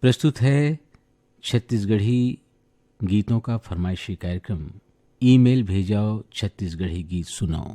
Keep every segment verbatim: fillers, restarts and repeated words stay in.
प्रस्तुत है छत्तीसगढ़ी गीतों का फरमाइशी कार्यक्रम। ईमेल भेजाओ, छत्तीसगढ़ी गीत सुनाओ।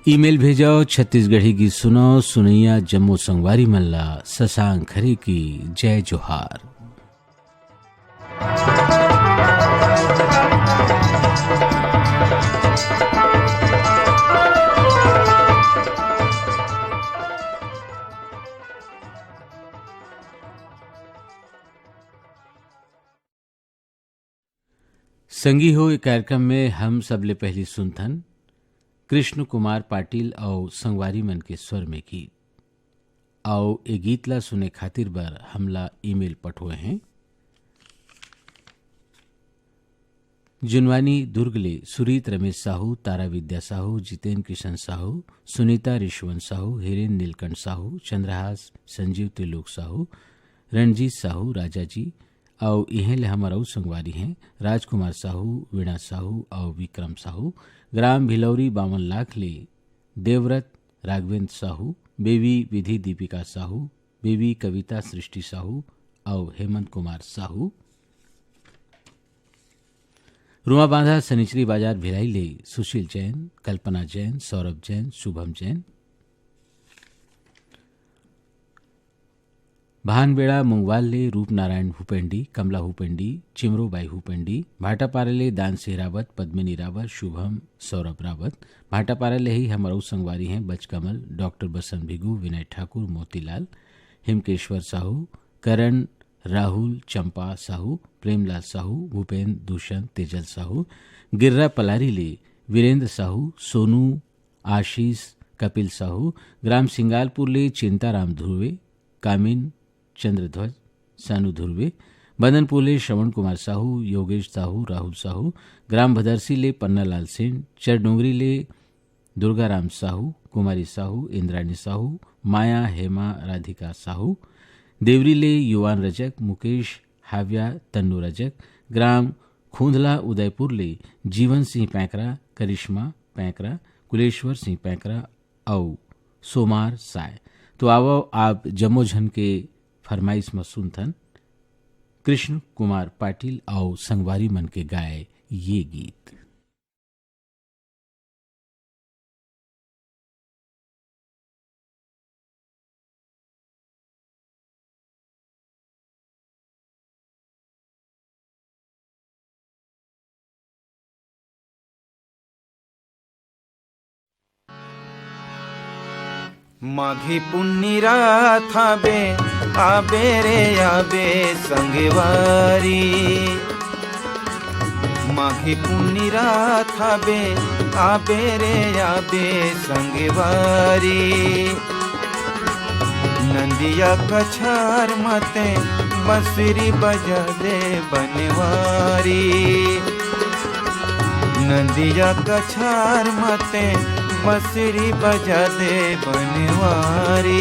ईमेल भेजो, छत्तीसगढ़ी गीत सुनो, सुनैया जम्मो संगवारी मन ला शशांक खरे की जय जोहार। संगी हो, ए कार्यक्रम में हम सबले पहली सुनथन कृष्ण कुमार पाटिल अउ संगवारी मन के स्वर में गीत। अउ ए गीत ला सुने खातिर बर हमला ईमेल पठोए हैं। जुनवानी दुर्ग ले सुरीत रमेश साहू, तारा विद्या साहू, जितेन किशन साहू, सुनीता रिशवंत साहू, हिरेन नीलकंठ साहू, चंद्रहास संजीव त्रिलोक साहू, रणजीत साहू, राजा जी, अउ इहें ले हमर अउ संगवारी हैं राजकुमार साहू, वीणा साहू अउ विक्रम साहू। ग्राम भिलौरी बावन लाख ले देवव्रत राघवेंद्र साहू, बेबी विधि दीपिका साहू, बेबी कविता सृष्टि साहू अउ हेमंत कुमार साहू। रुआबांधा सनिचरी बाजार भिलाई ले सुशील जैन, कल्पना जैन, सौरभ जैन, शुभम जैन। भानबेड़ा मुंगवाल ले रूपनारायण हुपेंडी, कमला हुपेंडी, चिमरोबाई हुपेंडी, भाटापारा ले दान सिंह रावत, पद्मिनी रावत, शुभम, सौरभ रावत। भाटापारा ले ही हमर अउ संगवारी हैं बचकमल, डॉक्टर बसंत भिगू, विनय ठाकुर, मोतीलाल, हिमकेश्वर साहू, करण, राहुल, चंपा साहू, प्रेमलाल साहू, भूपेंद्र, दूषण, तेजल साहू। गिर्रा पलारी ले वीरेंद्र साहू, सोनू, आशीष, कपिल साहू। ग्राम सिंगालपुर ले चिंताराम धुर्वे, कामिन, चंद्रध्वज, सानू धुर्वे। मदनपुर ले श्रवण कुमार साहू, योगेश साहू, राहुल साहू। ग्राम भदरसी ले पन्नालाल सेन, चरडोंगरी ले दुर्गाराम साहू, कुमारी साहू, इंद्राणी साहू, माया, हेमा, राधिका साहू। देवरी ले युवान रजक, मुकेश, हाव्या, तन्नू रजक। ग्राम खूंधला उदयपुर ले जीवन सिंह पैंकरा, करिश्मा पैंकरा, कुलेश्वर सिंह पैंकरा अउ सोमार साय। तो आवव, आप जम्मो झन के फरमाइश म सुनथन कृष्ण कुमार पाटिल अउ संगवारी मन के गाए ये गीत। माघी पुन्नी रात हाबे, आबे रे आबे संगवारी। माघी पुन्नी रात हाबे, आबे रे आबे संगवारी। नंदिया कछार मते बंसरी बजा दे बनवारी। नंदिया कछार मते बंसरी बजा दे बनवारी।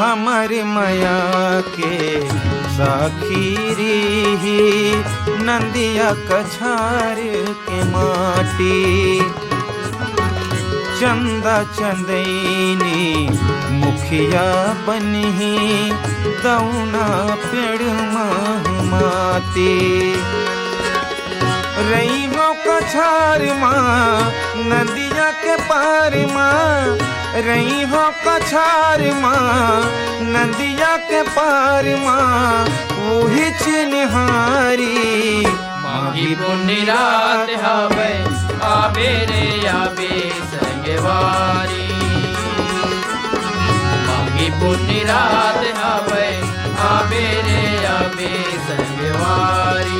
हमर मया के साखी रही नंदिया कछार के माटी। चंदा चंदैनी मुखिया बनही दौना पेड़ महमाती। रही हो कछार मा नदिया के पार मा, रही हो कछार मा नदिया के पार मा, वही चिन्हारी। माघी पुन्नी रात हवे, आबे रे आबे संगवारी। पुन्नी रात हवय, आबे रे आबे संगवारी।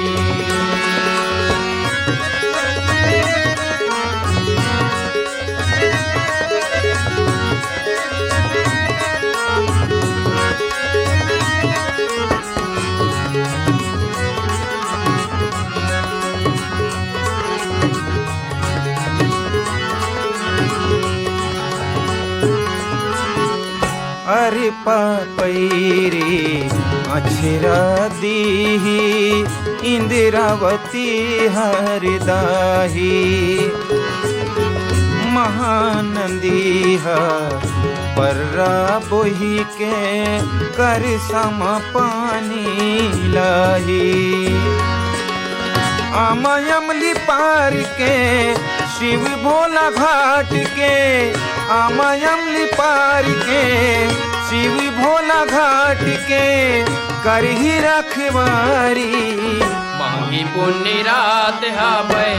अरे पपई रे अछरा दीही, इंद्रावती हर दाही। महानंदी ह पर्रा बोही के, करसा म पानी लाही। आमा अमली पार के, शिव भोला घाट के, आमा अमली पार के, शिव भोला घाट के, करही रखवारी। मांगी पुन्नी रात हवय,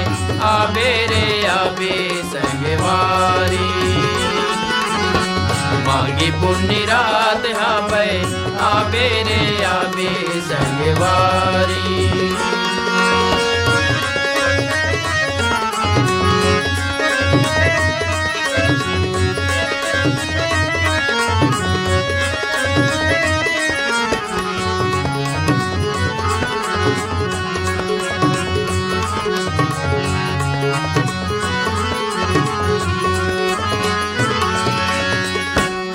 आबे रे आबे संगवारी। मांगी पुन्नी रात हवय, आबे रे आबे संगवारी।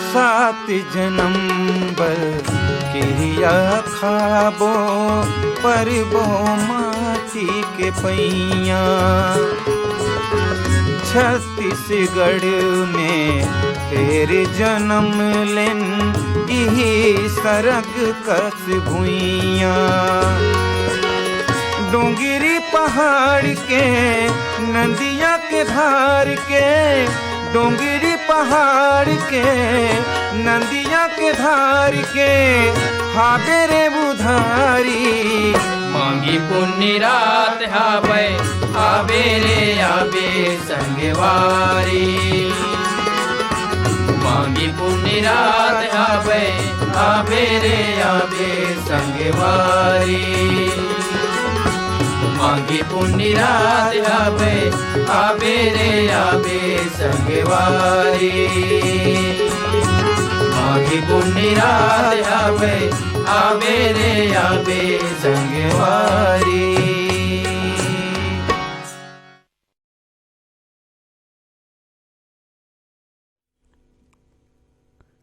सात जनम बर किरिया खाबो, परबो माटी के पैया। छत्तीसगढ़ में फेर जनम लेन, इही सरग कस भुइया। डोंगरी पहाड़ के, नदिया के धार के, डोंगरी पहाड़ के, नदिया के धार के, हाबे रे उधारी। मांगी पुन्नी रात हवय, आबे रे आबे संगवारी। मांगी पुन्नी रात हवय, आबे रे आबे संगवारी। मांगी पुन्नी रात हवय, आबे रे आबे संगवारी। मांगी पुन्नी रात हवय, आबे रे आबे संगवारी।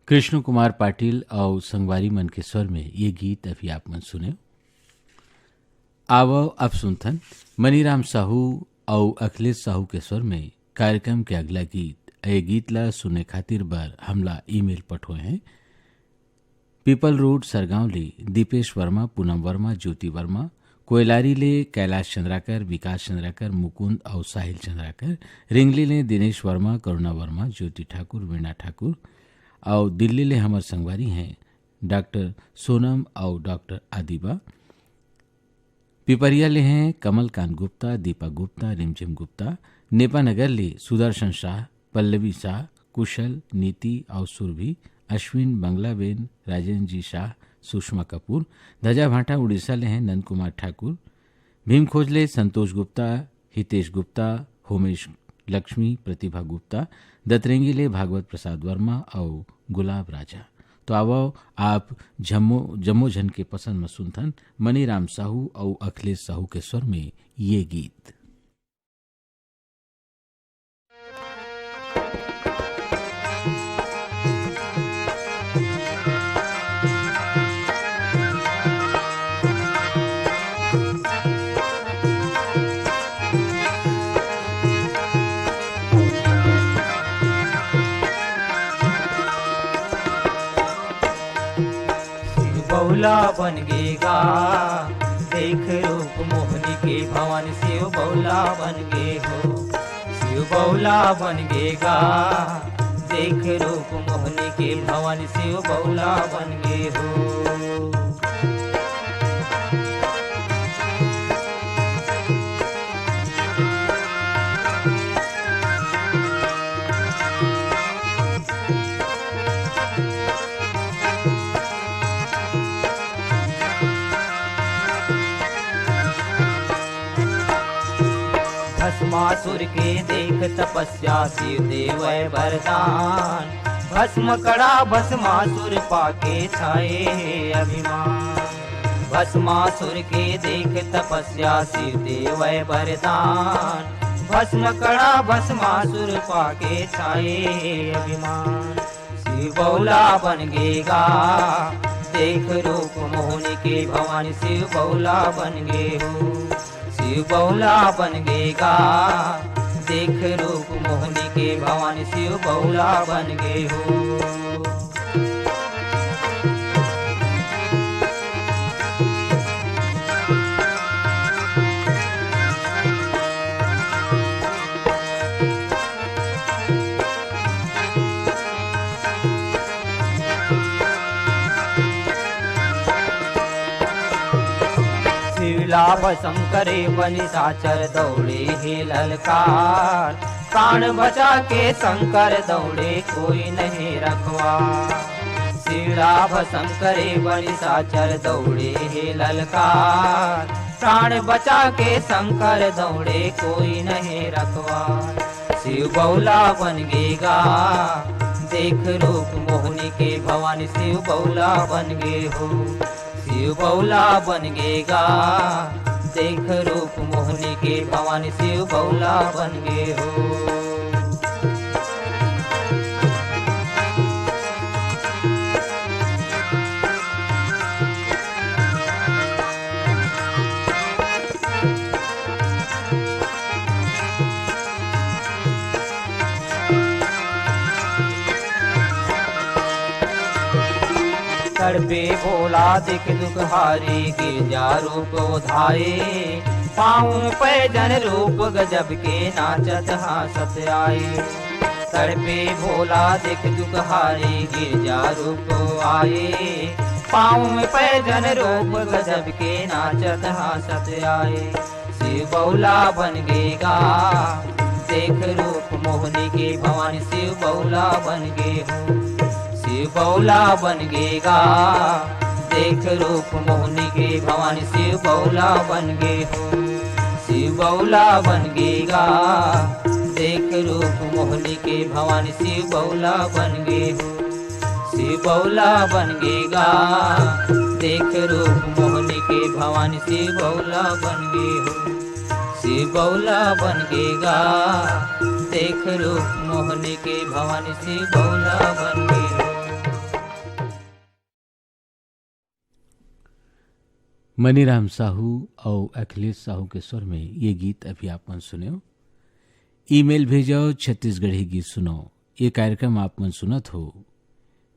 कृष्ण कुमार पाटिल अउ संगवारी मन के स्वर में ये गीत अभी आप मन सुनेव। आवव अब सुनथन मनीराम साहू अउ अखिलेश साहू के स्वर में कार्यक्रम के अगला गीत। ये गीत ला सुने खातिर बर हमला ईमेल पठोए हैं। पीपल रोड सरगांव ले दीपेश वर्मा, पूनम वर्मा, ज्योति वर्मा, कोयलारी ले कैलाश चंद्राकर, विकास चंद्राकर, मुकुंद अउ साहिल चंद्राकर, रिंगली ले दिनेश वर्मा, करुणा वर्मा, ज्योति ठाकुर, वीणा ठाकुर, अउ दिल्ली ले हमर संगवारी हैं डॉक्टर सोनम अउ डॉक्टर आदिबा। पिपरिया ले हैं कमलकांत गुप्ता, दीपा गुप्ता, रिमझिम गुप्ता, नेपानगर ले सुदर्शन शाह, पल्लवी शाह, कुशल, नीति अउ सुरभि, अश्विन, बंगलाबेन, राजेंद्र जी शाह, सुषमा कपूर। धजाभाटा उड़ीसा ले हैं नंद कुमार ठाकुर, भीमखोज ले संतोष गुप्ता, हितेश गुप्ता, होमेश लक्ष्मी, प्रतिभा गुप्ता, दतरेंगी ले भागवत प्रसाद वर्मा अउ गुलाब राजा। तो आवव आप जम्मो, जम्मो झन के पसंद म सुनथन मनीराम साहू अउ अखिलेश साहू के स्वर में ये गीत। शिव बौला बन गे गा, देख रूप मोहनी के भवन शिव बौला बन गे हो। शिव बौला बन गे गा, देख रूप मोहनी के भवन शिव बौला बन गे हो। सुर के देख तपस्या शिव देवै वरदान। भस्म कड़ा भस्मासुर पाके छाए हे अभिमान। भस्मासुर के देख तपस्या शिव देवै वरदान। भस्म कड़ा भस्मासुर पाके छाए हे अभिमान। शिव बौला बन गे गा, देख रूप मोहनी के भवानी शिव बौला बन गे हो। शिव बौला बन गे गा, देख रूप मोहनी के भवानी शिव बौला बन गे हो। शिवला भसम करे बनिसाचर दौड़े हे ललकार। प्राण बचा के शंकर दौड़े कोई नहीं रखवार। शिवला भसम करे बनिसाचर दौड़े हे ललकार। प्राण बचा के शंकर दौड़े कोई नहीं रखवार। शिव बौला बन गे गा, देख रूप मोहनी के भवानी शिव बौला बन गे हो। शिव बौला बन गे गा, देख रूप मोहनी के भवानी शिव बौला बन गे हो। तड़पे भोला देख दुख हारी, गिरजा रूप ओधाए। पाँव पैजन रूप गजब के नाचत हाँसत आए। तड़पे भोला देख दुख हारी, गिरजा रूप आए। पाँव पैजन रूप गजब के नाचत हाँसत आए। शिव बौला बन गे गा, देख रूप मोहनी के भवानी शिव बौला बन गे हो। शिव बौला बन गे गा, देख रूप मोहनी के भवानी शिव बौला बन गे हो। शिव बौला बन गे गा, देख रूप मोहनी के भवानी शिव बौला बन गे हो। शिव बौला बन गे गा, देख रूप मोहनी के भवानी शिव बौला बन गे हो। शिव बौला बन गे गा, देख रूप मोहनी के भवानी शिव बौला बन गे हो। मनीराम साहू अउ अखिलेश साहू के स्वर में ये गीत अभी आप मन सुनेव। ईमेल भेजव, छत्तीसगढ़ी गीत सुनव। ये कार्यक्रम आप मन सुनत हो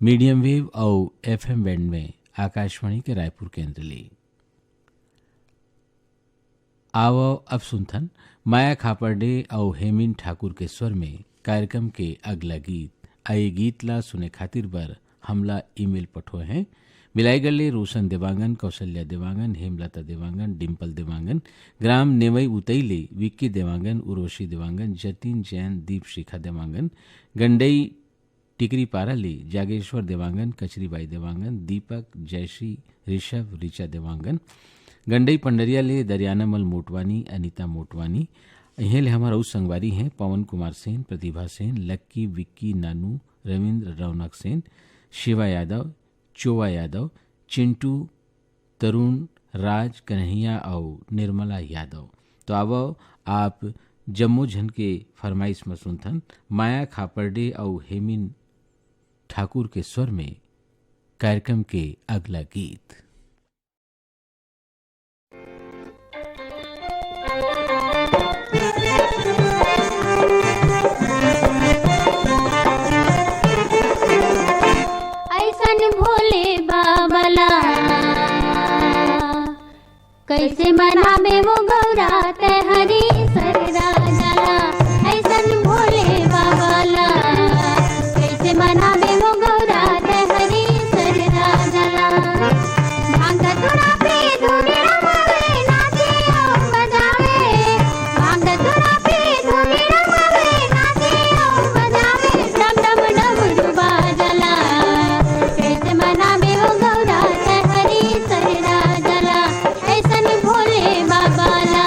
मीडियम वेव अउ एफएम बैंड में आकाशवाणी के रायपुर केंद्र ले। आवव अब सुनथन माया खापर्डे अउ हेमिन ठाकुर के स्वर में कार्यक्रम के अगला गीत। आ ये गीत ला सुने खातिर बर हमला ईमेल पठोए हैं। बिलाईगढ़ ले रोशन देवांगन, कौशल्या देवांगन, हेमलता देवांगन, डिम्पल देवांगन, ग्राम नेवई उतई ले विक्की देवांगन, उर्वशी देवांगन, जतिन जैन, दीप शिखा देवांगन, गंडई टिकरीपारा ले जागेश्वर देवांगन, कचरीबाई देवांगन, दीपक, जयश्री, ऋषभ, ऋचा देवांगन, गंडई पंडरिया ले दरियानामल मोटवानी, अनिता मोटवानी। इहें ले हमर अउ संगवारी हैं पवन कुमार सेन, प्रतिभा सेन, लक्की, विक्की, नानू, रविंद्र, रौनक सेन, शिवा यादव, चोवा यादव, चिंटू, तरुण, राज, कन्हैया अउ निर्मला यादव। तो आवव, आप जम्मो झन के फरमाइश म सुनथन माया खापर्डे अउ हेमिन ठाकुर के स्वर में कार्यक्रम के अगला गीत। ऐसन भोले बाबा ला कैसे मनाबे वो गौरा तैं हरी सर राजा ला। ऐसन भोले बाबा ला कैसे मनाबे वो गौरा तैं हरी सर राजा ला। भांग धतूरा पे धूनी रमावे, नाचे अउ बजावे। भांग धतूरा पे धूनी रमावे, नाचे अउ बजावे। डम डम डमरू बाजला, कैसे मनाबे वो गौरा तैं हरी सर राजा ला। ऐसन भोले बाबा ला,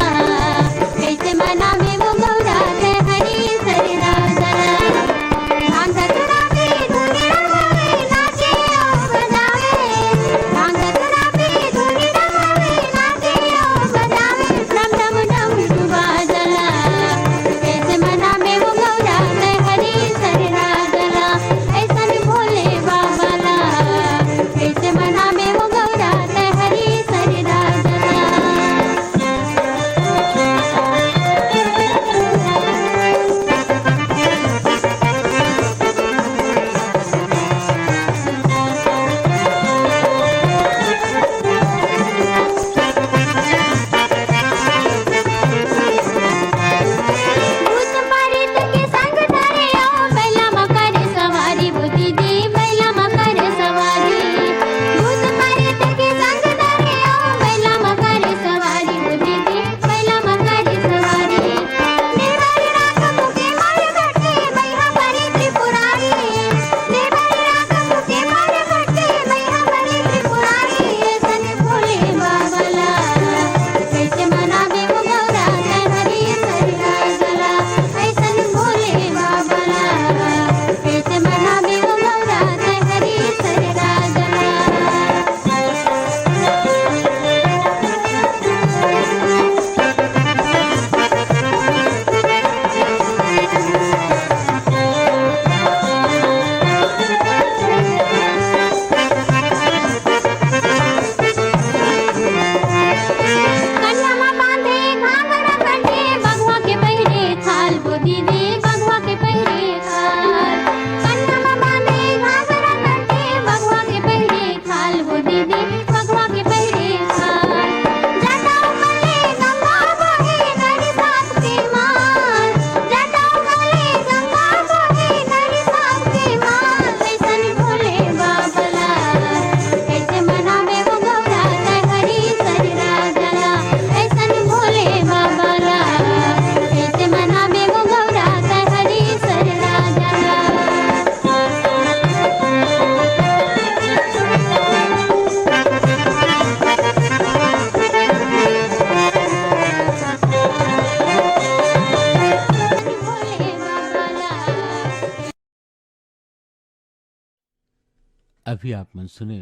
अभी आप मन सुने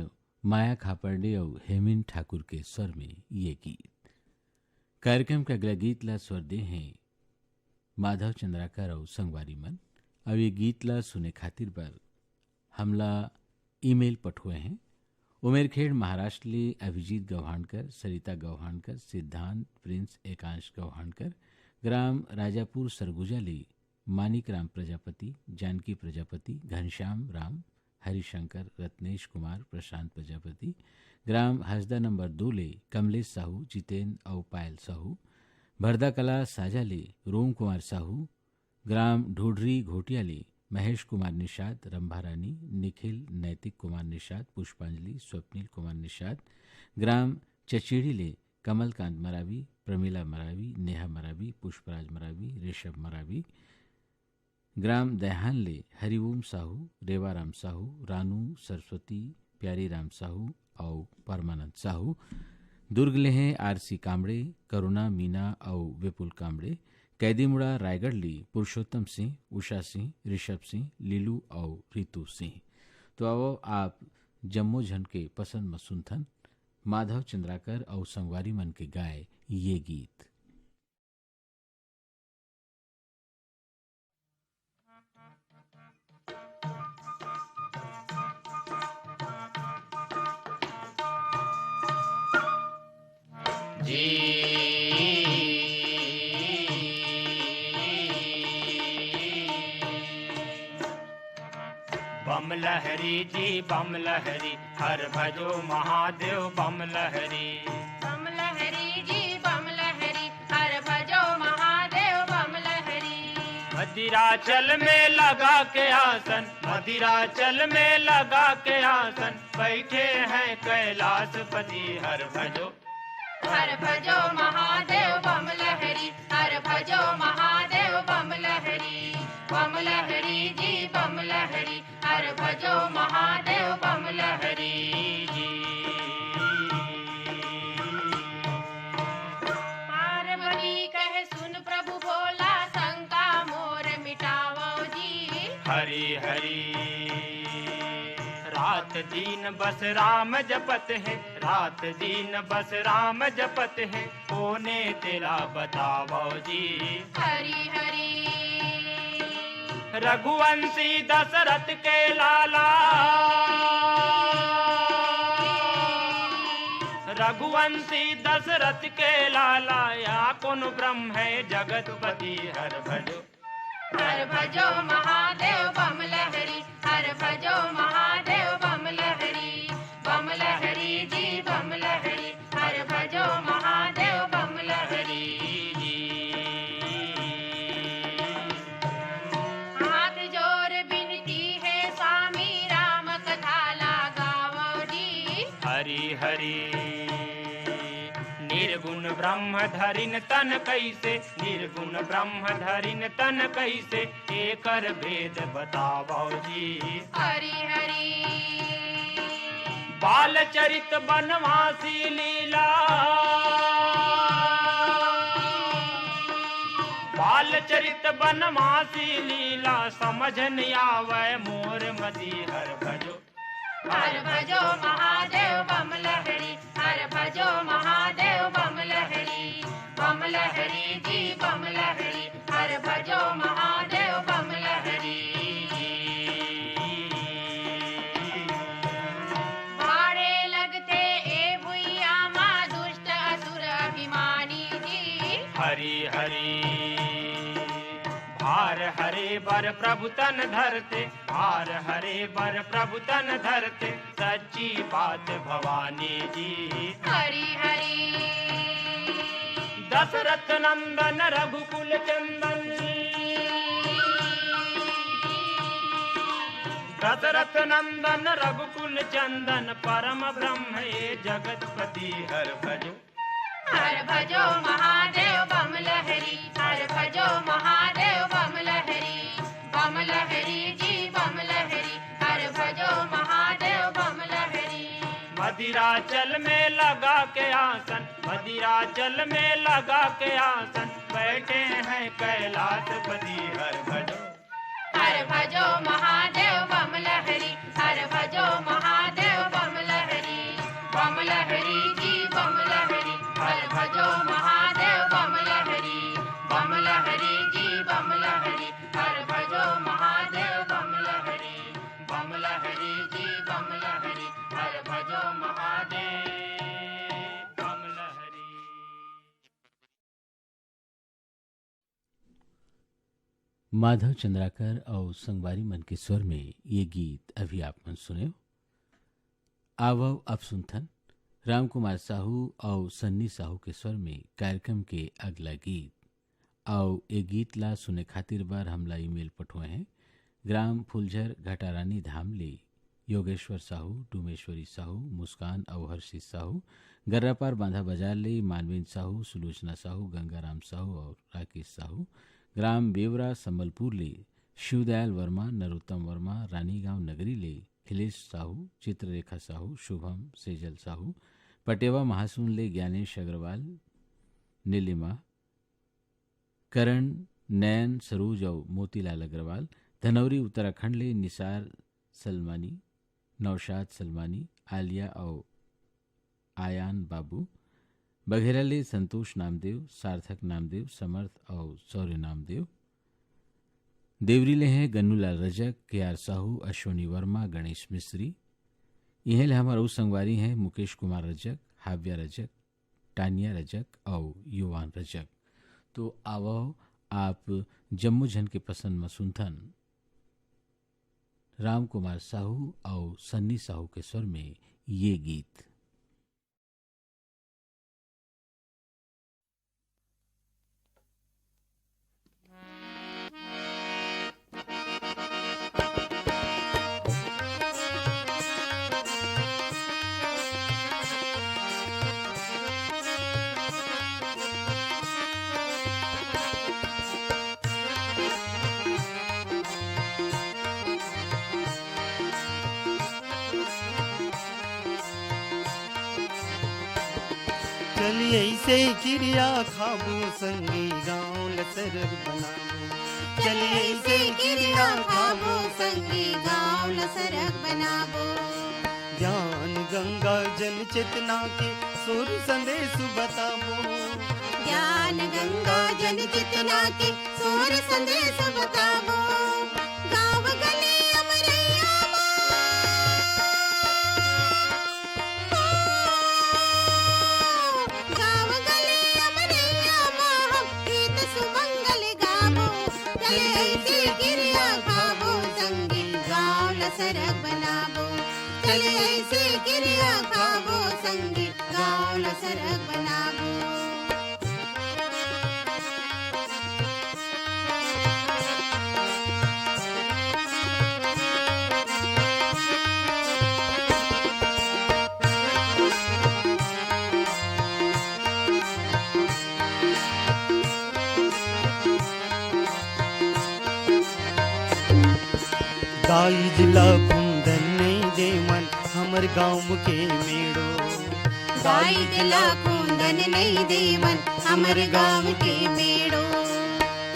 माया खापर्डे अउ हेमिन ठाकुर के स्वर में ये गीत। कार्यक्रम के अगला गीत ला स्वर दे हैं माधव चंद्राकर अउ संगवारी मन। अब ये गीत ला सुने खातिर बर हमला ईमेल पठोए हैं। उमेरखेड़ महाराष्ट्र ले अभिजीत गौहानकर, सरिता गौहानकर, सिद्धांत प्रिंस एकांश गौहानकर, ग्राम राजापुर सरगुजा ले मानिक राम प्रजापति, जानकी प्रजापति, घनश्याम राम, हरिशंकर, रत्नेश कुमार, प्रशांत प्रजापति, ग्राम हसदा नंबर दो ले कमलेश साहू, जितेंद्र अउ पायल साहू, भरदा कला साजा ले रोम कुमार साहू, ग्राम ढोढरी घोटिया ले महेश कुमार निषाद, रंभा रानी, निखिल, नैतिक कुमार निषाद, पुष्पांजलि, स्वप्निल कुमार निषाद, ग्राम चचीड़ी ले कमलकांत मरावी, प्रमिला मरावी, नेहा मरावी, पुष्पराज मरावी, ऋषभ मरावी, ग्राम दैहान ले हरिओम साहू, रेवाराम साहू, रानू सरस्वती, प्यारी राम साहू अउ परमानंद साहू। दुर्ग ले हैं आरसी कामड़े, करुणा, मीना अउ विपुल कामड़े। कैदीमुड़ा रायगढ़ ले पुरुषोत्तम सिंह, उषा सिंह, ऋषभ सिंह, लीलू अउ रितु सिंह। तो आवो आप जम्मो झन के पसंद म सुनथन माधव चंद्राकर अउ संगवारी मन के गाए ये गीत। जी। बम लहरी जी बम लहरी, हर भजो महादेव बम लहरी। बम लहरी जी बम लहरी, हर भजो महादेव बम लहरी। मदिराचल में लगा के आसन, मदिराचल में लगा के आसन, बैठे हैं कैलाशपति। हर भजो, हर भजो महादेव बम लहरी, हर भजो महादेव बम लहरी। बम लहरी जी बम लहरी, हर भजो महादेव बम लहरी जी। पार्वती कहे सुन प्रभु भोला, शंका मोर मिटावो जी। हरी हरी। रात दिन बस राम जपत है, रात दिन बस राम जपत है, कोने तेला बतावो जी। हरी हरी। रघुवंशी दशरथ के लाला, रघुवंशी दशरथ के लाला, या कौन ब्रह्म है जगतपति। हर भजो, हर भजो महादेव बम लहरी, हर भजो महादेव बम लहरी, बम लहरी जी बम लहरी, हर भजो महादेव बम लहरी जी। हाथ जोर बिनती है स्वामी, राम कथा लगावो जी। हरी हरी। निर्गुण ब्रह्म धरिन तन कैसे, निर्गुण ब्रह्म धरिन तन कैसे, एकर भेद बतावो जी। हरी हरी। बाल चरित बनवासी लीला, बाल चरित बनवासी लीला, समझ न आवे मोर मति। हर भजो, हर भजो महादेव बम लहरी, हर भजो महादेव बम लहरी, बम लहरी जी बम लहरी, हर भजो महादेव बम लहरी। भारे लगथे ए भुइया मा दुष्ट असुर अभिमानी जी। हरी हरी। भार हरे बर प्रभु तन धरते, भार हरे बर प्रभु तन धरते, सच्ची बात भवानी जी। हरी हरी। दशरथ नंदन रघुकुल चंदन, दशरथ नंदन रघुकुल चंदन, परम ब्रह्म ए जगतपति। हर भजो, हर भजो महादेव बम लहरी, हर भजो महादेव बम लहरी, बम लहरी जी बम लहरी, हर भजो महादेव बम लहरी। मदिराचल में लगा के आसन, मदिराचल में लगा के आसन, बैठे हैं कैलाशपति। हर भजो, हर भजो महादेव बम लहरी, हर भजो महा जो महादेव बम लहरी, बम लहरी जी बम लहरी, हर भजो महादेव बम लहरी, बम लहरी जी बम लहरी, हर भजो महादेव बम लहरी। माधव चंद्राकर अउ संगवारी मन के स्वर में ये गीत अभी आप मन सुनेव। आवव अब सुनथन रामकुमार साहू अउ सन्नी साहू के स्वर में कार्यक्रम के अगला गीत। अउ ए गीत ला सुने खातिर बर हमला ईमेल पठोए हैं ग्राम फुलझर घटारानी धाम ले योगेश्वर साहू, डूमेश्वरी साहू, मुस्कान अउ हर्षित साहू, गर्रापार बांधा बाजार ले मानवेंद्र साहू, सुलोचना साहू, गंगाराम साहू अउ राकेश साहू, ग्राम बेवरा संबलपुर ले शिवदयाल वर्मा, नरोत्तम वर्मा, रानीगांव नगरी ले खिलेश साहू, चित्ररेखा साहू, शुभम, सेजल साहू, पटेवा महासुन ले ज्ञानेश अग्रवाल, नीलिमा, करण, नयन, सरोज अउ मोतीलाल अग्रवाल, धनौरी उत्तराखंड ले निसार सलमानी, नौशाद सलमानी, आलिया अउ आयान बाबू, बघेला ले संतोष नामदेव, सार्थक नामदेव, समर्थ अउ शौर्य नामदेव, देवरी ले हैं गन्नूलाल रजक, के आर साहू, अश्विनी वर्मा, गणेश मिस्त्री। इहें ले हमर अउ संगवारी हैं मुकेश कुमार रजक, हाव्या रजक, टानिया रजक अउ युवान रजक। तो आवव आप जम्मो झन के पसंद म सुनथन रामकुमार साहू अउ सन्नी साहू के स्वर में ये गीत। चल अइसे किरिया खाबो संगी गाँव ल सरग बनाबो। चल अइसे किरिया खाबो संगी गाँव ल सरग बनाबो। ज्ञान गंगा जन चेतना के सुर संदेश बताबो। ज्ञान गंगा जन चेतना के सुर संदेश बताबो। गाँव गली अमरैया मा। गाँव गली अमरैया मा हम गीत सुमंगल गाबो। चल अइसे किरिया खाबो संगी गाँव ल सरग बनाबो। चल अइसे किरिया खाबो संगी गाँव ल सरग बनाबो। गाई जिला कुंदन नहीं देवन हमर गाँव के मेड़ो। गाई जिला कुंदन नहीं देवन हमर गाँव के मेड़ो।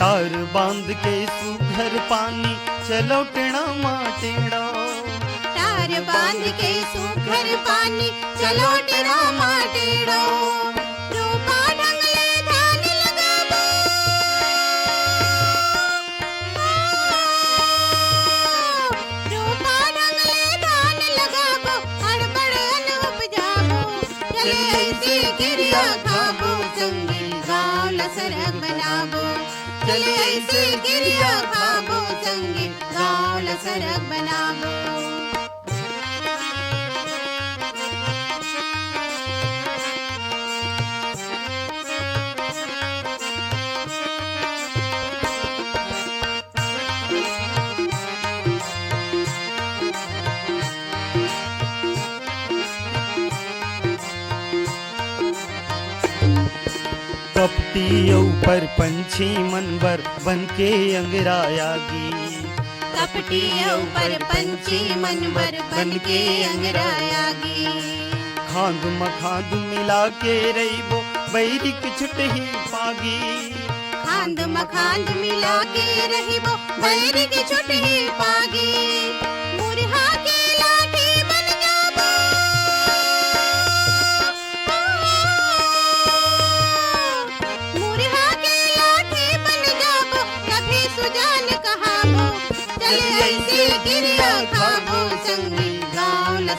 तार बांध के सुघर पानी चलो टेढ़ा मा टेढ़ो। तार बांध के सुघर पानी चलो टेढ़ा मा टेढ़ो। रूपा ढंग ले धान लगाबो। रूपा ढंग ले धान लगाबो, हड़बड़ अन उपजाबो। चल अइसे किरिया खाबो संगी गाँव ल सरग बनाबो। चल अइसे किरिया खाबो संगी गाँव ल सरग बनाबो। कपटी अउ परपंछी मन बर बन के अंगरा आगी। कपटी अउ परपंछी मन बर बन के अंगरा आगी। खांद म खांद मिला के रहिबो, बैरी के छुटही पागी। खांद म खांद मिला के रहिबो, बैरी के छुटही पागी। मुरहा के लाठी बन जाबो।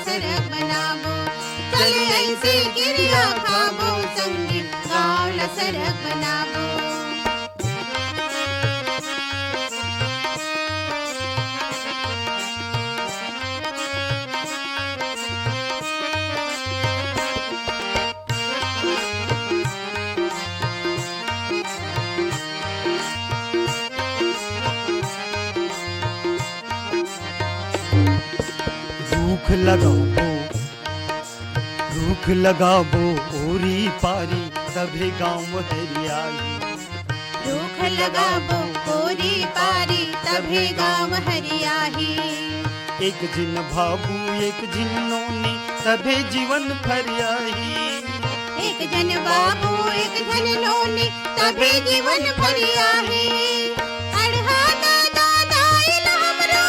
सरग बनाबो। चल अइसे किरिया खाबो संगी, गाँव ल सरग बनाबो। रुख लगाबो, रुख लगाबो ओरी पारी, तभे गाँव हरियाही। रुख लगाबो ओरी पारी, तभे गाँव हरियाही। एक झिन बाबू, एक झिन नोनी, तभे जीवन फरियाही। एक झन बाबू, एक झन नोनी, तभे जीवन फरियाही। अड़हा दादा दाई ल हमरो,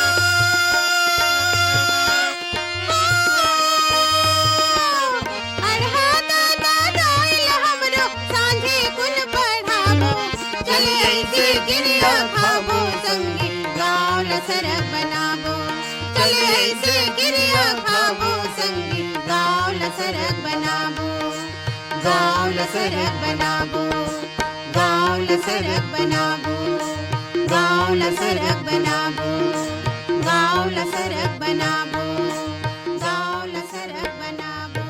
अड़हा दादा दाई ल हमरो, सांझे कुन पढ़ाबो। चल अइसे किरिया खाबो संगी, गाँव ल सरग बनाबो। चल अइसे किरिया खाबो संगी, गाँव ल सरग बनाबो। गाँव ल सरग बनाबो, गाँव ल सरग बनाबो, गाँव ल सरग बनाबो, गाँव ल सरग बनाबो, गाँव ल सरग बनाबो।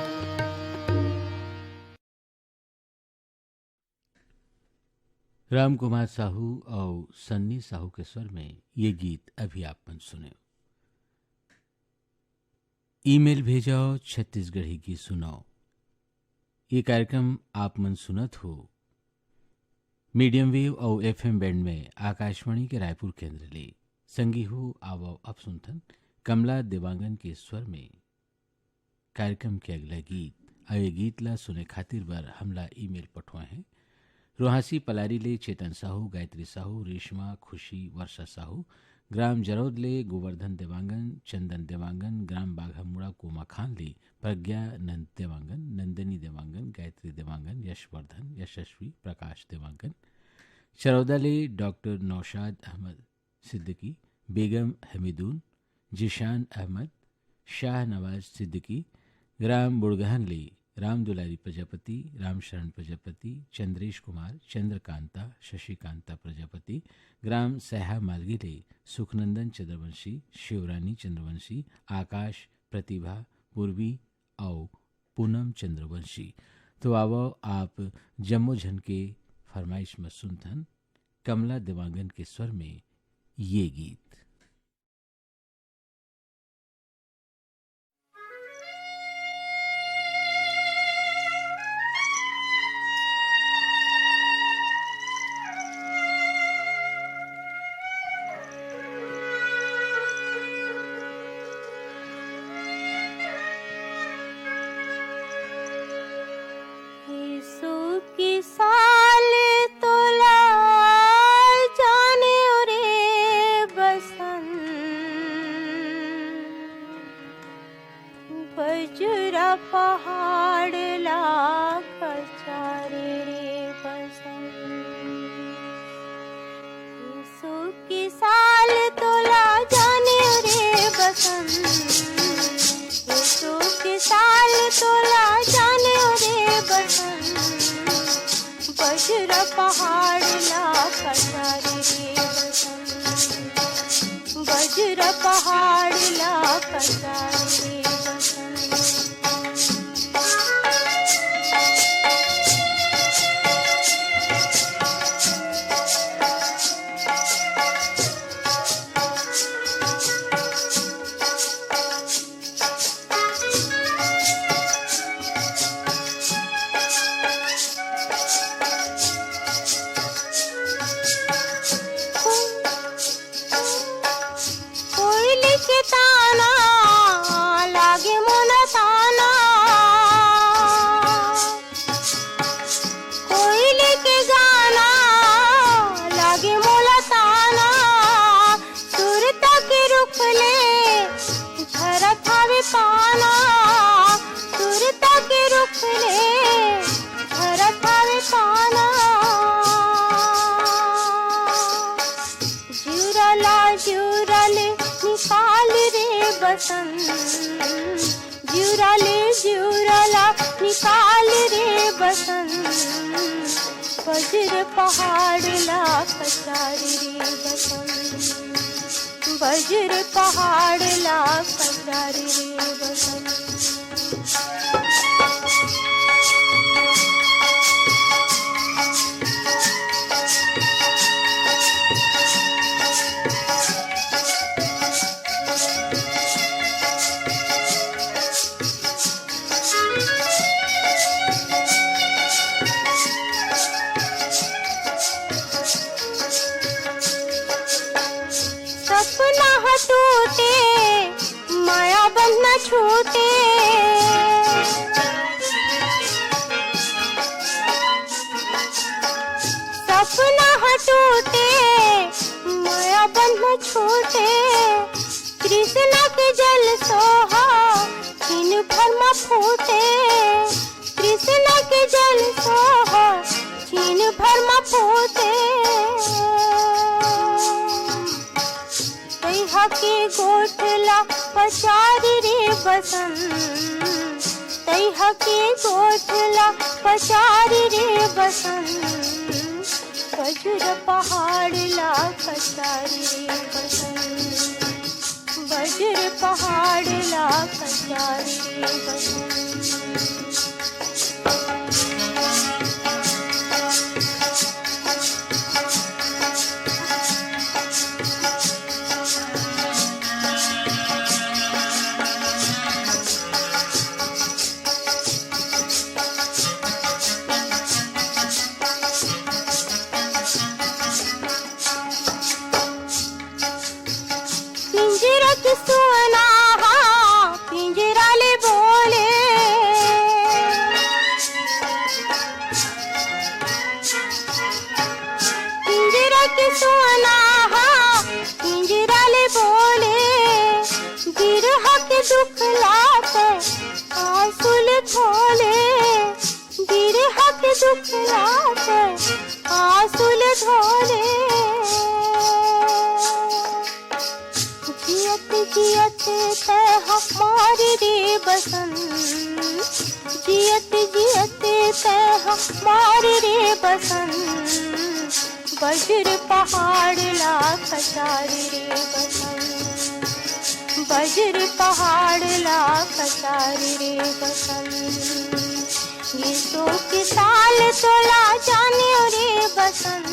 रामकुमार साहू अउ सन्नी साहू के स्वर में ये गीत अभी आप मन सुने। ईमेल भेजव, छत्तीसगढ़ी गीत सुनव। ये कार्यक्रम आप मन सुनत हो मीडियम वेव अउ एफएम बैंड में आकाशवाणी के रायपुर केंद्र ले। संगी हो, आवव अब सुनथन कमला देवांगन के स्वर में कार्यक्रम के अगला गीत। अउ ये गीत ला सुने खातिर बर हमला ईमेल पठोए हैं। रोहासी पलारी ले चेतन साहू, गायत्री साहू, रेशमा, खुशी, वर्षा साहू, ग्राम जरौद ले गोवर्धन देवांगन, चंदन देवांगन, ग्राम बाघामुड़ा कोमाखान ले प्रज्ञा नंद देवांगन, नंदिनी देवांगन, गायत्री देवांगन, यशवर्धन, यशस्वी, प्रकाश देवांगन, चरौदा ले डॉक्टर नौशाद अहमद सिद्दीकी, बेगम हमीदुन, जीशान अहमद, शाहनवाज सिद्दीकी, ग्राम बुड़गहन ले रामदुलारी प्रजापति, रामशरण प्रजापति, चंद्रेश कुमार, चंद्रकांता, शशिकांता प्रजापति, ग्राम सैहा मालगी ले सुखनंदन चंद्रवंशी, शिवरानी चंद्रवंशी, आकाश, प्रतिभा, पूर्वी अउ पूनम चंद्रवंशी। तो आवव आप जम्मो झन के फरमाइश म सुनथन कमला देवांगन के स्वर में ये गीत। यीशु की साल तोला जाने रे बसंत, बजुरा पहाड़ ला कचारे रे बसंत। यीशु की साल तोला जाने रे बसंत, यीशु की साल तोला जाने रे बसंत, बजुरा पहाड़ ला कचारे रे बसंत, बजुरा पहाड़ ला कचारे रे बसंत। कोइली के ताना लागे मोला ताना, कोइली के गाना लागे मोला ताना, सुरता के रुख ले झरत हवे पाना, सुरता के रुख ले झरत हवे पाना। जुरा ला जुरा ले निकाल रे बसंत, बसंत, बजर पहाड़ ला कचारी रे बसंत, बजर पहाड़ ला कचारी रे बसंत। सपना ह टूटे, माया बंधन छूटे। सपना ह टूटे, माया बंधन छूटे। तृष्णा के जल सोहा, छिन भर म फूटे। तृष्णा के जल सोहा, छिन भर म फूटे। तैहा के गोठ ला पचारी रे बसंत, तैहा के गोठ ला पचारी रे बसंत। बजर पहाड़ ला कचारी रे बसंत, बजर पहाड़ ला कचारी रे बसंत। पिंजरा के सुअना हा पिंजरा ले बोले। पिंजरा के सुअना हा पिंजरा ले बोले। बिरहा के दुख लाते आंसू ले धोले। बिरहा के दुख लाते आंसू ले धोले। जियत जियत तैं हमार रे बसंत, जियत जियत तैं हमार रे बसंत। बजर पहाड़ ला कचारी रे बसंत, बजर पहाड़ ला कचारी रे बसंत। ये शोक साल तोला जाने रे बसंत,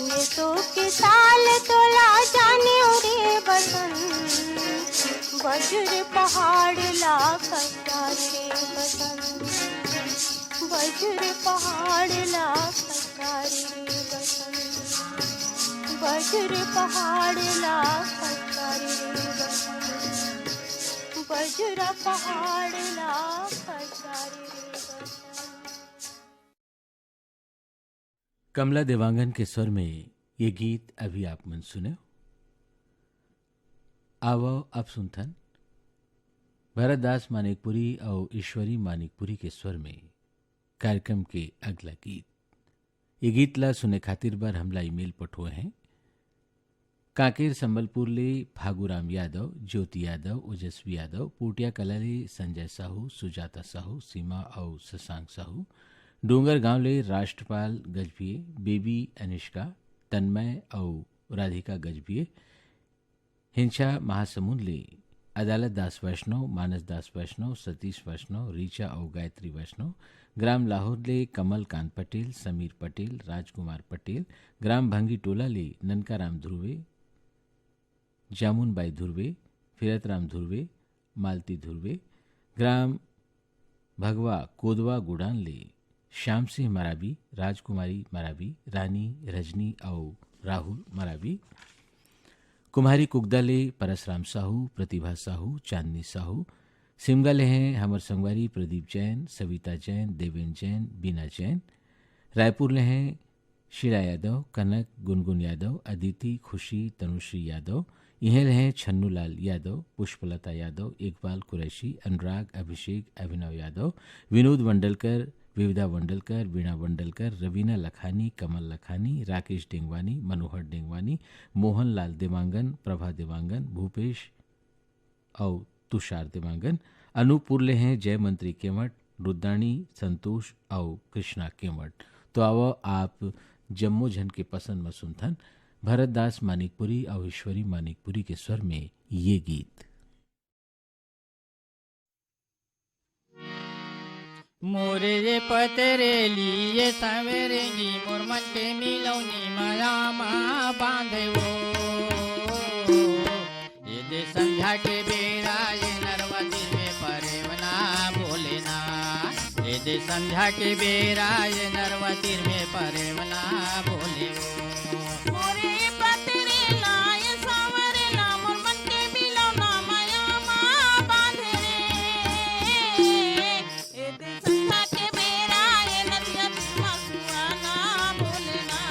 ये शोक साल तोला जाने रे बसंत। बजर पहाड़ ला कचारी रे बसंत, बजर पहाड़ ला कचारी रे बसंत, बजर पहाड़ ला कचारी रे बसंत, बजर पहाड़ ला कचारी रे बसंत। कमला देवांगन के स्वर में ये गीत अभी आप मन सुने। आवव अब सुनथन भरतदास मानिकपुरी अउ ईश्वरी मानिकपुरी के स्वर में कार्यक्रम के अगला गीत। ये गीत ला सुने खातिर बर हमला ईमेल पठोए हैं। कांकेर संबलपुर ले फागुराम यादव, ज्योति यादव, ओजस्वी यादव, पोटिया कला ले संजय साहू, सुजाता साहू, सीमा अउ शशांक साहू, डोंगरगांव ले राष्ट्रपाल गजभिये, बेबी अनिष्का, तन्मय अउ राधिका गजभिये, हिंसा महासमुंद ले अदालत दास वैष्णव, मानस दास वैष्णव, सतीश वैष्णव, रीचा अउ गायत्री वैष्णव, ग्राम लाहौर ले कमल कांत पटेल, समीर पटेल, राजकुमार पटेल, ग्राम भंगी टोला ले ननका राम ध्रुवे, जामुन बाई ध्रुवे, फिरत राम ध्रुवे, मालती ध्रुवे, ग्राम भगवा कोदवा गुड़ान ले श्याम सिंह मरावी, राजकुमारी मरावी, रानी रजनी अउ राहुल मरावी, कुम्हारी कुगदा ले परसराम साहू, प्रतिभा साहू, चांदनी साहू, सिमगा ले हैं हमर संगवारी प्रदीप जैन, सविता जैन, देवेन जैन, बीना जैन, रायपुर ले हैं शीला यादव, कनक, गुनगुन यादव, अदिति, खुशी, तनुश्री यादव, इहें ले हैं छन्नूलाल यादव, पुष्पलता यादव, इकबाल कुरैशी, अनुराग, अभिषेक, अभिनव यादव, विनोद वंडलकर, विविधा वंडलकर, वीणा वंडलकर, रवीना लखानी, कमल लखानी, राकेश डेंगवानी, मनोहर डेंगवानी, मोहन लाल देवांगन, प्रभा देवांगन, भूपेश अउ तुषार देवांगन। अनूपपुर ले हैं जयमंत्री केवट, रुद्राणी संतोष अउ कृष्णा केवट। तो आवव, आप जम्मो झन के पसंद म सुनथन भरत दास मानिकपुरी अउ ईश्वरी मानिकपुरी के स्वर में ये गीत। मोरे ये पतरेली ये सवेरेंगी, मोर मन के मिलौनी माया मा बांधे वो। ये दे संझा के बेरा ये नरवा तीर में परेवना बोले ना। ये दे संझा के बेरा ये नरवा तीर में परेवना बोले वो। मोरे पतरेला ये सवेरेला, मोर मन के मिलौना माया मा बांधे रे। ए दे संझा के बेरा, ए नदिया तीर म सुआ ना बोले ना।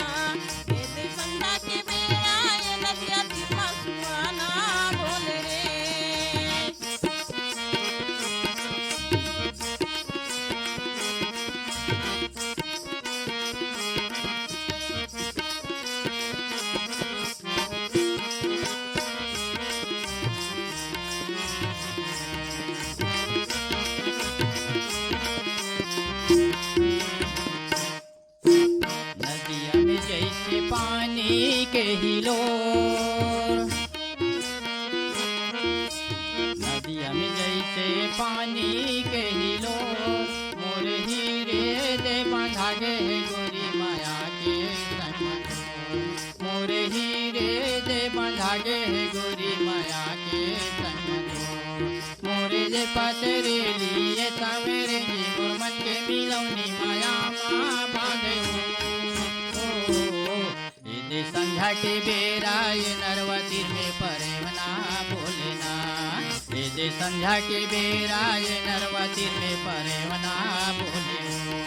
ए दे संझा के बेरा, ए नदिया तीर म सुआ ना बोले रे। नदिया में जैसे पानी के हिलोर, नदिया में जैसे पानी के हिलोर, मोर हीरे दे बंधा गे हे गोरी माया के संग। मोर हीरे दे बंधा गे हे गोरी माया के संग। मोरे जे पतरेली ये सवेरेंगी, मोर मन के मिलौनी माया मा बांधे हो। ए दे संझा के बेरा ये नरवा तीर में परेवना बोले ना। ए दे संझा के बेरा ये नरवा तीर में परेवना बोले हो।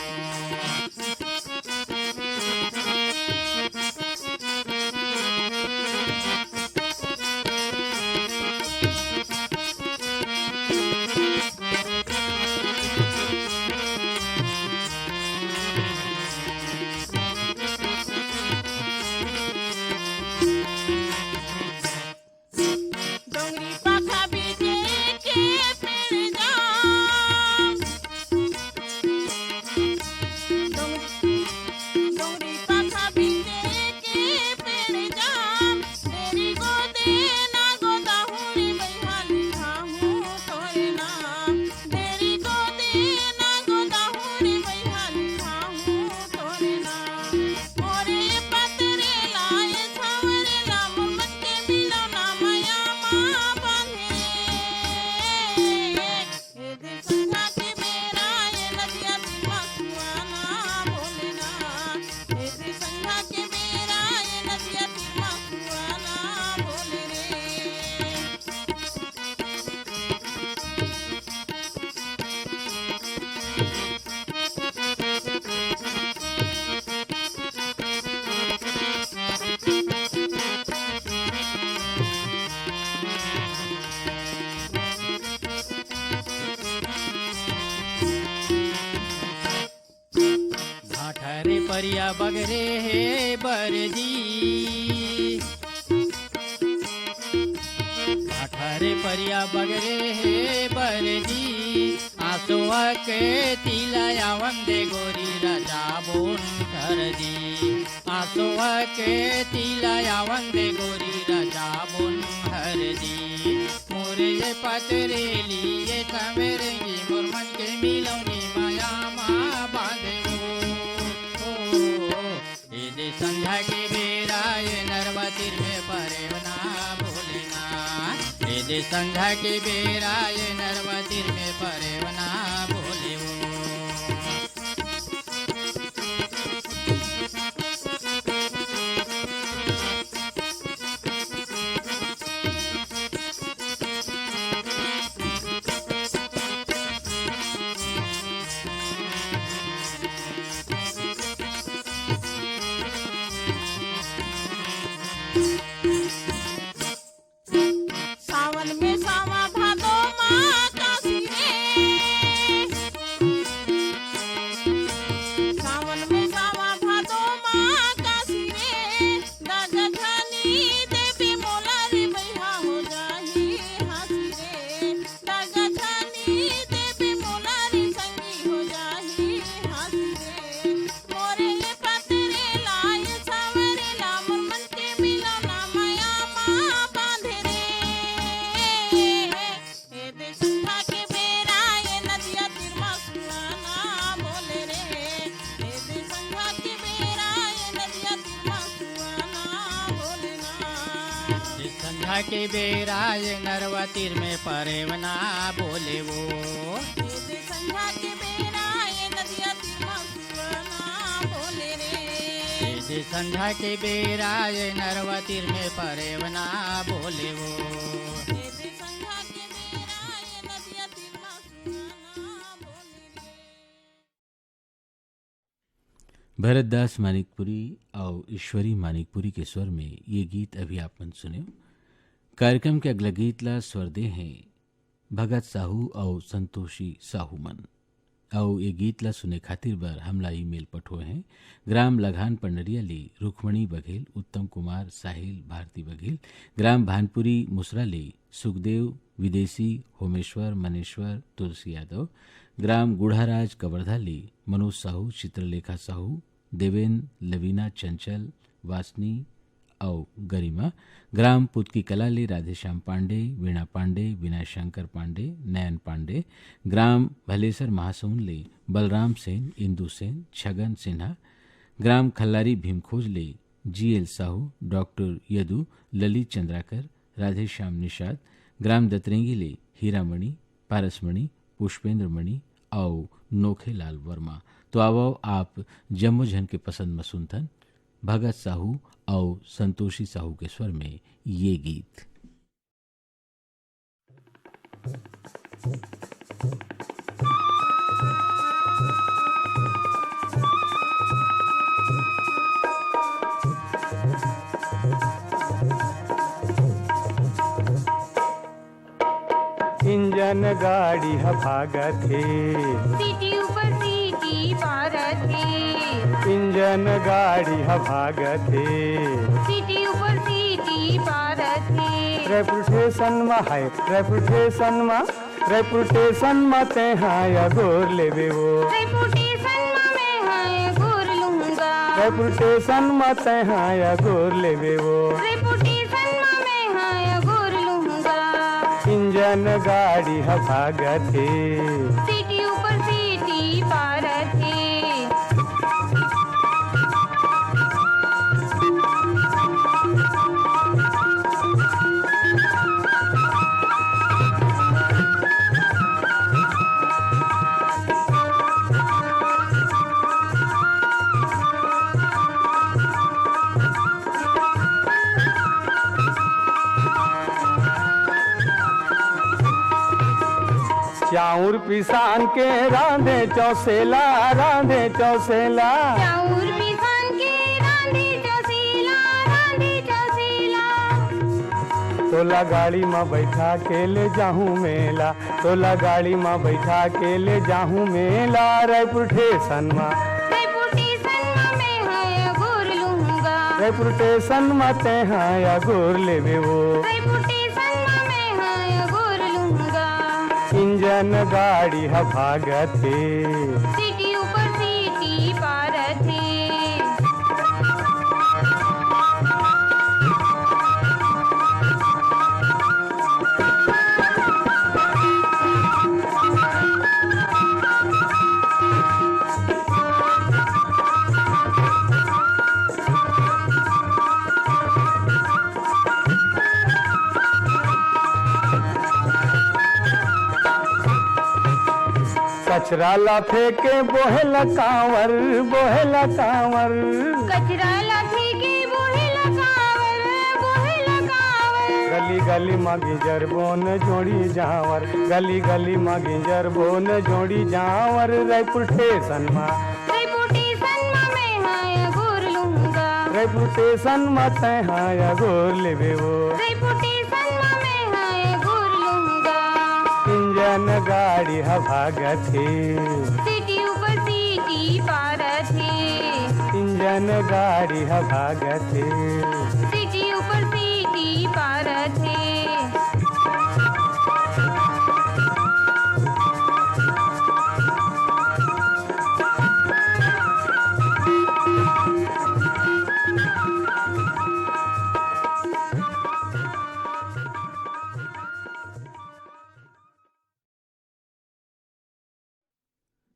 डोंगरी पाखा बीचे के पेड़ जाम। डोंगरी, डोंगरी पाखा बीचे के पेड़ जाम। डेरी गोदे ना गोदा हुड़ी बइहाली खाहूँ तोरे नाम। डेरी गोदे ना गोदा हुड़ी बइहाली खाहूँ तोरे नाम। मोरे पतरेला ये सवेरेला, मोर मन के मिलौना माया मा बांधे। ए दे संझा के बेरा, ए नदिया तीर म सुआ ना बोले ना। ए दे संझा के बेरा, ए नदिया तीर म सुआ ना बोले रे। भाठा रे परिया बगरे हे बरदी। भाठा रे परिया बगरे हे बरदी। आसोआ के तिला आवन दे गोरी रजा बोन कर दी। आसोआ के तिला आवन दे गोरी रजा बोन हर दी। मोरे ये पतरेली ये सवेरेंगी, मोर मन के मिलौनी माया मा बांधे हो। ओ, ओ, ए दे संझा के बेरा ये नरवा तीर में परेवना बोले ना। ए दे संझा के बेरा ये नरवा तीर में परेवना बोले हो। सावन में सावा भादो मा काशी रे। के बेरा ये नरवा तीर में परेवना बोले वो। ए दे संझा के बेरा ये नदिया तीर मा सुरना बोले रे। ए दे संझा के बेरा ये नरवा तीर में परेवना बोले वो। ए दे संझा के बेरा ये नदिया तीर मा सुरना बोले रे। भरतदास मानिकपुरी अउ ईश्वरी मानिकपुरी के स्वर में ये गीत अभी आप मन सुनेव। कार्यक्रम के अगला गीत ला स्वर दे हैं भगत साहू अउ संतोषी साहू मन। अउ ये गीत ला सुने खातिर बर हमला ईमेल पठोए हैं ग्राम लघान पंडरिया ले रुक्मणी बघेल, उत्तम कुमार, साहिल, भारती बघेल, ग्राम भानपुरी मुसरा ले सुखदेव, विदेशी, होमेश्वर, मनेश्वर, तुलसी यादव, ग्राम गुढ़ाराज कवर्धा ले मनोज साहू, चित्रलेखा साहू, देवेन, लवीना, चंचल, वासनी अउ गरिमा, ग्राम पुतकी कला ले राधेश्याम पांडे, वीणा पांडे, विनय शंकर पांडे, नयन पांडे, ग्राम भलेसर महासमुंद ले बलराम सेन, इंदु सेन, छगन सिन्हा, ग्राम खल्लारी भीमखोज ले G L Sahu, doctor Yadu, Lalit Chandrakar, Radheshyam Nishad, ग्राम दतरेंगी ले हीरामणि, पारसमणि, पुष्पेंद्र मणि अउ नोखेलाल वर्मा। तो आवव आप जम्मो झन के पसंद म सुनथन भगत साहू अउ संतोषी साहू के स्वर में ये गीत। इंजन गाड़ी ह भागत हे। सीटी ऊपर सीटी पारत हे। इंजन गाड़ी ह भागत हे। सीटी ऊपर सीटी पारत हे। रेपुटेशन म हाय, रेपुटेशन म, रेपुटेशन म तेहा अगोर लेबे वो। रेपुटेशन म मैं हाय अगोर लूंगा। रेपुटेशन म तेहा अगोर लेबे वो। रेपुटेशन म मैं हाय अगोर लूंगा। इंजन गाड़ी ह भागत हे। सीटी ऊपर सीटी पारत हे। चाउर पिसान के रांधे चौसेला, रांधे चौसेला। चाउर पिसान के रांधे चौसेला, रांधे चौसेला। तोला गाड़ी म बैठा के ले जाहूं मेला, तोला गाड़ी म बैठा के ले जाहूं मेला। रायपुर टेसन म, रायपुर टेसन म मैं हाय अगोर लूंगा। रायपुर टेसन म तेहा अगोर लेबे वो। रायपुर टेसन म मैं हाय अगोर लूंगा। इंजन गाड़ी ह भागत हे। सीटी ऊपर सीटी पारत हे। कचरा ला फेंके बोहेला कांवर, बोहेला कांवर। कचरा ला फेंके बोहेला कांवर, बोहेला कांवर। गली गली म गिंजर बोन जोड़ी जांवर, गली गली म गिंजर बोन जोड़ी जांवर। रायपुर टेसन म, रायपुर टेसन म मैं हाय अगोर लूंगा। रायपुर टेसन म तैं हाय अगोर लेबे वो। रायपुर टेसन म मैं हाय अगोर लूंगा। इंजन गाड़ी ह भागत हे। सीटी ऊपर सीटी पारत हे। इंजन गाड़ी ह भागत हे। सीटी ऊपर सीटी पारत हे।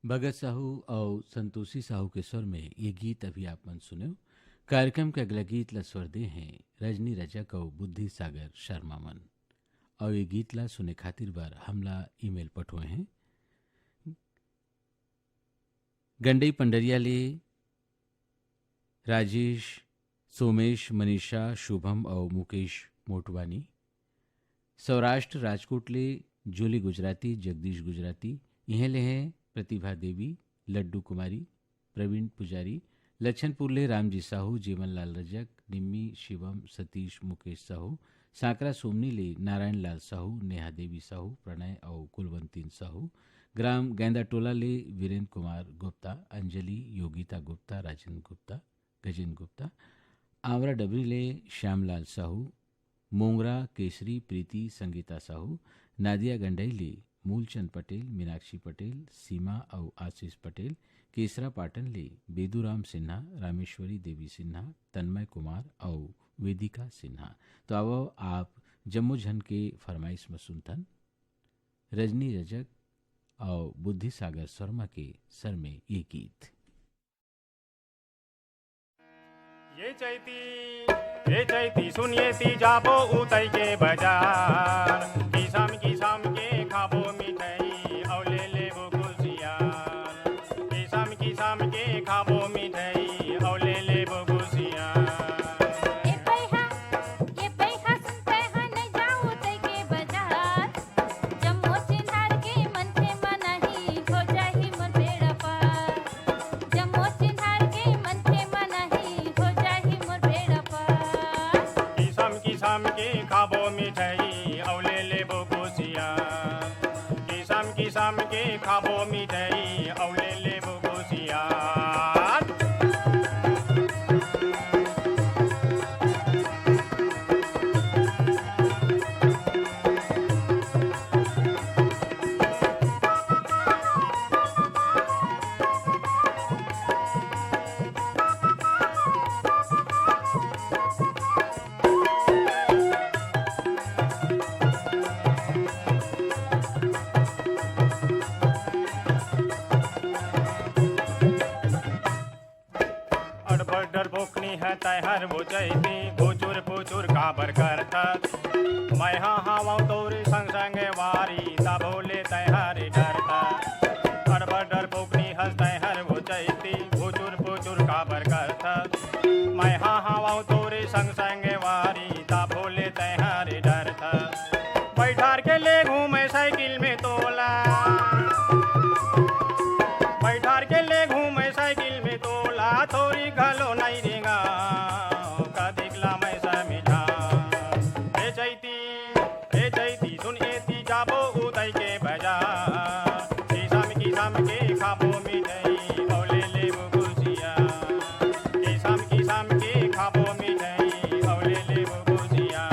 भगत साहू अउ संतोषी साहू के स्वर में ये गीत अभी आप मन सुनेव। कार्यक्रम के अगला गीत ला स्वर दे हैं रजनी रजक अउ बुद्धि सागर शर्मा मन। अउ ये गीत ला सुने खातिर बर हमला ईमेल पठोए हैं। गंडई पंडरिया ले राजेश, सोमेश, मनीषा, शुभम अउ मुकेश मोटवानी। सौराष्ट्र राजकोट ले जूली गुजराती, जगदीश गुजराती। इहें ले हैं प्रतिभा देवी, लड्डू कुमारी, प्रवीण पुजारी। लच्छनपुर ले रामजी साहू, जीवनलाल रजक, निम्मी, शिवम, सतीश, मुकेश साहू। सांकरा सोमनी ले नारायण लाल साहू, नेहा देवी साहू, प्रणय अउ कुलवंतीन साहू। ग्राम गैंदाटोला ले वीरेंद्र कुमार गुप्ता, अंजलि, योगिता गुप्ता, राजेंद्र गुप्ता, गजेंद्र गुप्ता। आंवरा डबरी ले श्यामलाल साहू, मोंगरा, केसरी, प्रीति, संगीता साहू। नादिया गंडई ले मूलचंद पटेल, मीनाक्षी पटेल, सीमा अउ आशीष पटेल। केसरा पाटन ले बेदूराम सिन्हा, रामेश्वरी देवी सिन्हा, तन्मय कुमार अउ वेदिका सिन्हा। तो आवो, आप जम्मो झन के फरमाइश म सुनथन रजनी रजक अउ बुद्धि सागर शर्मा के स्वर में ये गीत। ये चैती, ये चैती सुनिए ती जाबो उतई के बाजार। किसम किसम के खाबो मिठाई अउ ले लेबो कुसियार। किसम किसम के खाबो मिठाई अउ ले लेबो कुसियार। ए भैया, ए भैया सुनते हैं नहीं जाओ उतई के बाजार। जम्मो चिन्हार के मनखे मन ही हो जाही मोर बेड़ा पार। जम्मो चिन्हार के मनखे मन ही हो जाही मोर बेड़ा पार। किसम किसम के खाबो मिठाई अउ ले लेबो कुसियार। किसम किसम के खाबो मिठाई अउ ले लेबो कुसियार। अड़बड़ डरपोकनी है तैहर वो चैती, भुचुर भुचुर काबर करथस? मैं हा हावं तोर संग संग वारी, तभो ले तैहर डरथस। अड़बड़ डरपोकनी हस तैहर वो चैती, भुचुर भुचुर काबर करथस? मैं हा हावं तोर संग संग वारी, तभो ले तैहर डरथस। बैठार के ले घूमे साइकिल में तोला, बैठार के ले घूमे साइकिल में तोला, थोरी घलो नहीं रेंगा, का देखला मैं समझा। ए चैती, ए चैती, सुन एती जाबो उदय के बाजार। किसम किसम के खाबो मिठाई, अउ ले लेबो कुसिया। किसम किसम के खाबो मिठाई, अउ ले लेबो कुसिया।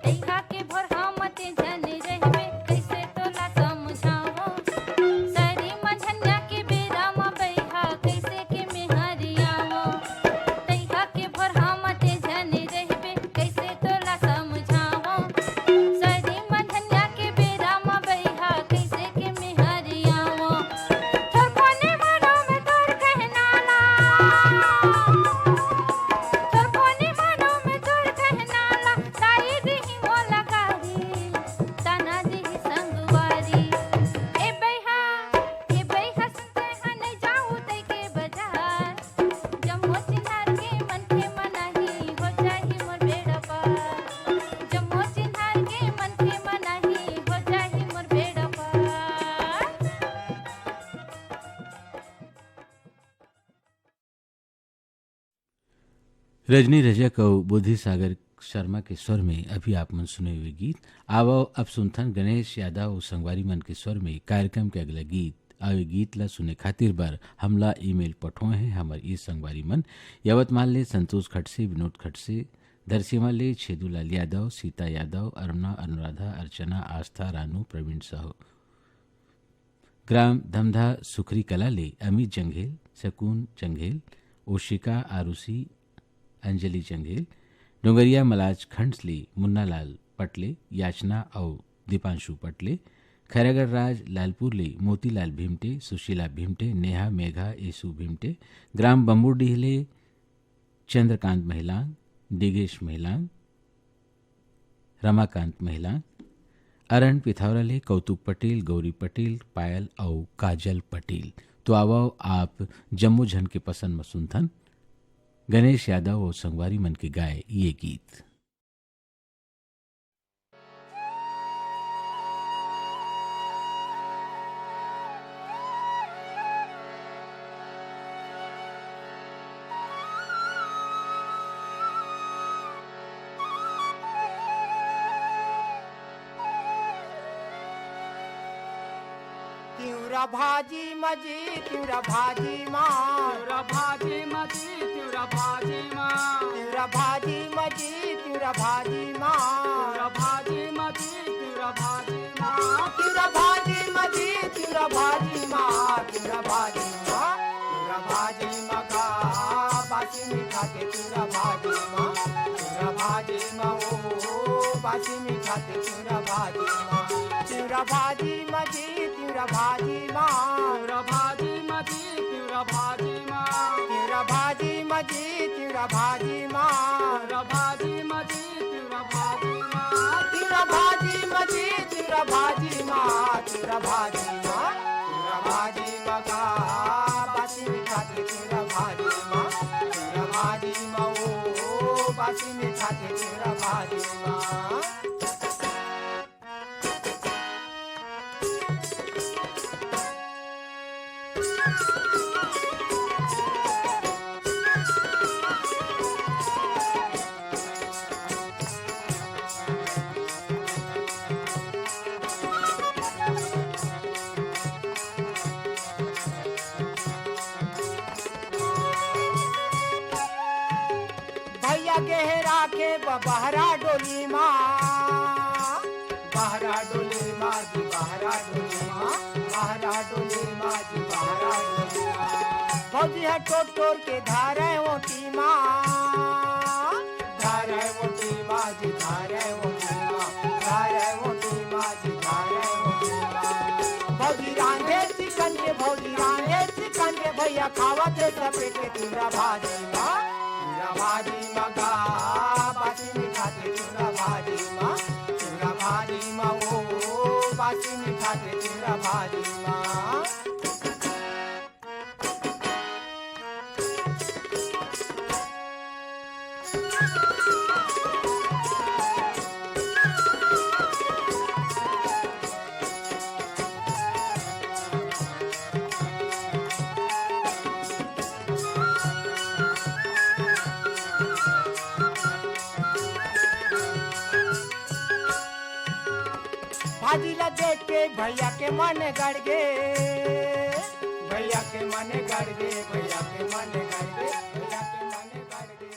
तैहा के भोरहा म ते झन रहिबे, कइसे तोला समझावं? सरी म झनिया के बेरा म बइहा, कइसे के मेहरियावं? तैहा के भोरहा म ते झन रहिबे, कइसे तोला समझावं? सरी म झनिया के बेरा म बइहा, कइसे के मेहरियावं? थोरको नी मनो में तोर कहना ला। थोरको नी मनो में तोर कहना ला। ताई दिही मोला गारी, ताना दिही संगवारी। ए बइहा, ए बइहा सुनते हन जाऊ तई के बाजार। जम्मो चिन्हार के मनखे मन आही, हो जाही मोर बेड़ा पार। जम्मो चिन्हार के मनखे मन आही, हो जाही मोर बेड़ा पार। रजनी रजक अउ बुद्धि सागर शर्मा के स्वर में अभी आप मन सुने हुए गीत। आवव अब सुनथन गणेश यादव अउ संगवारी मन के स्वर में कार्यक्रम के अगला गीत अउ ये गीत ला सुने खातिर बर हमला ईमेल पठोए हे हमर ई संगवारी मन। यवतमाल ले संतोष खडसे, विनोद खडसे, धरसीमा ले छेदूलाल यादव, सीता यादव, अरुणा, अनुराधा, अर्चना, आस्था, रानू, प्रवीण साहू। ग्राम धमधा सुखरी कला ले अमित जंघेल, सकून जंघेल, ओशिका, आरुषि, अंजलि जंघेल, डोंगरिया मलाज खंड ले मुन्नालाल पटले, याचना अउ दीपांशु पटले, खैरागढ़ राज लालपुर ले मोतीलाल भिमटे, सुशीला भिमटे, नेहा, मेघा, येसु भिमटे, ग्राम बम्बुरडीह ले चंद्रकांत महिलांग, डिगेश महिलांग, रमाकांत महिलांग, अरण पिथौरा ले कौतुक पटेल, गौरी पटेल, पायल अउ काजल पटेल। तो आवव आप जम्मो झन के पसंद म सुनथन गणेश यादव अउ संगवारी मन के गाए ये गीत। तिंवरा भाजी म जी, तिंवरा भाजी म। तिंवरा भाजी म जी, तिंवरा भाजी म। तिंवरा भाजी म जी, तिंवरा भाजी म। तिंवरा भाजी म जी, तिंवरा भाजी म। तिंवरा भाजी म जी, तिंवरा भाजी म। तिंवरा भाजी म। तिंवरा भाजी म का बासी मिठाथे तिंवरा भाजी म। तिंवरा भाजी म ओ बासी मिठाथे तिंवरा भाजी म। तिंवरा भाजी म जी, तिंवरा भाजी म। तिंवरा भाजी म जी, तिंवरा भाजी म। तिंवरा भाजी म जी, तिंवरा भाजी म। तिंवरा भाजी म जी, तिंवरा भाजी म। तिंवरा भाजी म जी, तिंवरा भाजी म। तिंवरा भाजी म। तिंवरा भाजी म का बासी मिठाथे तिंवरा भाजी म। तिंवरा भाजी म ओ बासी मिठाथे तिंवरा भाजी म। भैया गे हे राखे ब-, बहरा डोली मा। बहरा डोली मा जी, बहरा डोली मा। बहरा डोली मा जी, बहरा डोली मा। भौजी ह टोर टोर के धारे ओटी मा। धारे ओटी मा जी, धारे ओटी मा। धारे ओटी मा जी, धारे ओटी मा। भौजी रांधे चिकन के, भौजी रांधे चिकन के, भैया खावत हे सफेद के तिंवरा भाजी मा। तिंवरा भाजी मा का बासी मिठाथे तिंवरा भाजी मा। तिंवरा भाजी मा ओ बासी मिठाथे तिंवरा भाजी मा। भाजी ला देख के भैया के मन गड़ गे। भैया के मन गड़ गे, भैया के मन गड़ गे, भैया के मन गड़ गे।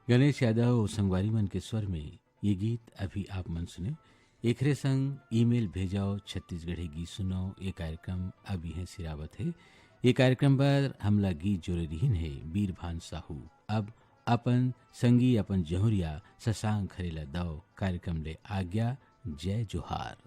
गणेश यादव अउ संगवारी मन के स्वर में ये गीत अभी आप मन सुने। एकरे संग ईमेल भेजव, छत्तीसगढ़ी गीत सुनव, ये कार्यक्रम अभी हे सिरावत हे। ये कार्यक्रम बर हमला गीत जोरे रिहिन हे बीरभान साहू। अब अपन संगी, अपन जहुरिया शशांक खरे ला दव कार्यक्रम ले आज्ञा। जय जोहार।